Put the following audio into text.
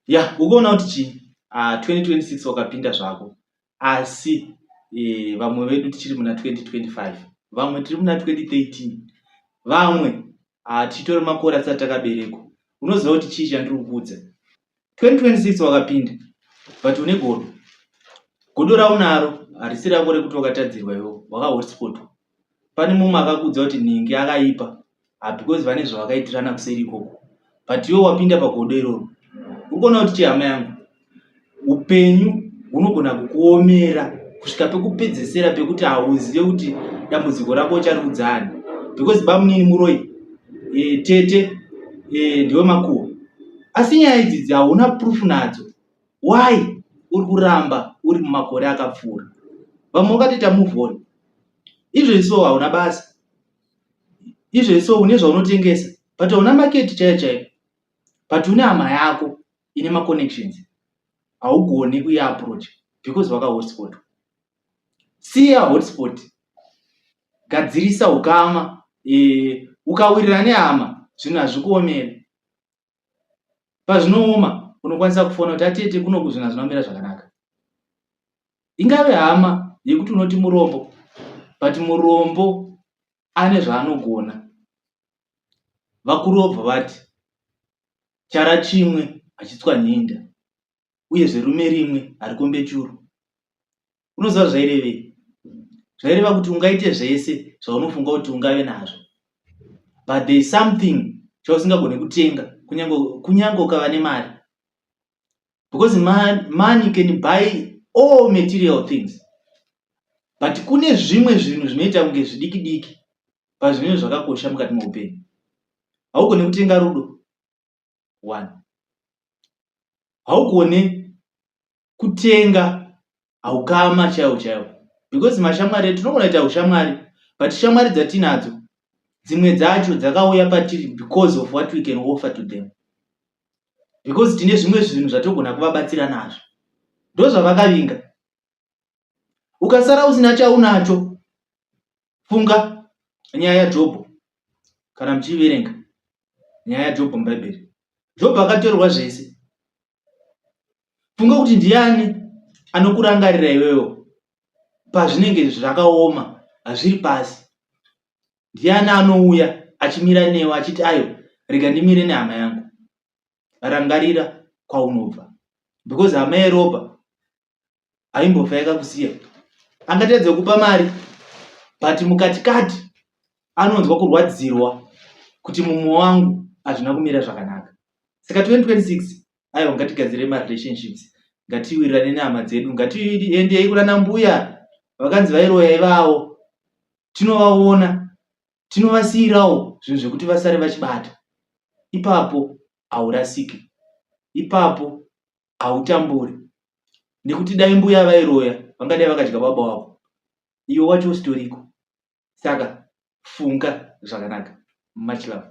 Ya, ukuona kuti chii? Ah, 2026 wakapinda zvako asi vamwe vedu tichiri muna 2025, vamwe tiri muna 2013, vamwe tichitori makore asati takaberekwa. Unoziva kuti chii chandiri kukuudza? 2026 wakapinda but une godo. Godo raunaro harisi rako rekuti wakatadzirwa iwe, wakahotspotwa. Pane mumwe akakuudza kuti nhingi akaipa because vane zvavakaitirana kuseri ikoko, but iwe wapinda pagodo iroro. Uri kuona kuti chihama yangu, upenyu hunogona kukuomera kusvika pekupedzesera pekuti hauzive kuti dambudziko rako uchariudza ani, because bamunini muroyi, tete ndiwe makuhwa, asi nyaya idzidzi hauna proof nadzo. Why uri kuramba uri mumakore akapfuura? Vamwe vakatoita move on izvezvi, so hauna basa izvezvi, so une zvaunotengesa but hauna market chaiyo chaiyo, but une hama yako ine maconnections, haugoni kuiapproach because wakahotspot. Siya hotspot, gadzirisa ukama. Ukawirirana nehama zvinhu hazvikuomeri. Pazvinooma unokwanisa kufona kuti atete kunoku zvinhu hazvina kumira zvakanaka. Ingave hama yekuti unoti murombo, but murombo ane zvaanogona. Vakuru vobva vati chara chimwe hachitswanyi inda, uyezve rume rimwe harikombe churu. Unoziva zvairevei? Zvaireva kuti ungaite zvese zvaunofunga kuti ungave nazvo, but there is something chausingagoni kutenga kunyange ukava nemari, because money can buy all material things, but kune zvimwe zvinhu zvinoita kunge zvidiki diki pazvinenge zvakakosha mukati meupenyu. Haugoni kutenga rudo one, haugoni kutenga haukama chaiwo chaiwo, because mashamwari edu tinogona kuita ushamwari, but shamwari dzatinadzo dzimwe dzacho dzakauya patiri because of what we can offer to them, because tine zvimwe zvinhu zvatogona kuvabatsira nazvo, ndo zvavakavinga. Ukasara usina chaunacho, funga nyaya yaJobho. Kana muchiverenga nyaya yaJobho muBhaibheri, Jobho akatorerwa zvese. Funga kuti ndiani anokurangarira iwewo pazvinenge zvakaoma, hazviri pasi. Ndiani anouya achimira newe achiti, "Ayo, rega ndimire nehama yangu"? Rangarira kwaunobva, because hama yeropa haimbofa yakakusiya. Angatadza kupa mari, but mukati kati anonzwa kurwadzirwa kuti mumwe wangu hazvina kumira zvakanaka. Saka 2026, aiwa, ngatigadzire marelationships, ngatiwirirane nehama dzedu, ngatiendei kunana mbuya vakanzi vairoya ivavo, tinovaona, tinovasiyirawo zvinhu zvekuti vasare vachibata. Ipapo haurasiki, ipapo hautamburi, nekuti dai mbuya vairoya vangadai vakadya baba wako, iwe wacho usitoriko. Saka funga zvakanaka. Much love.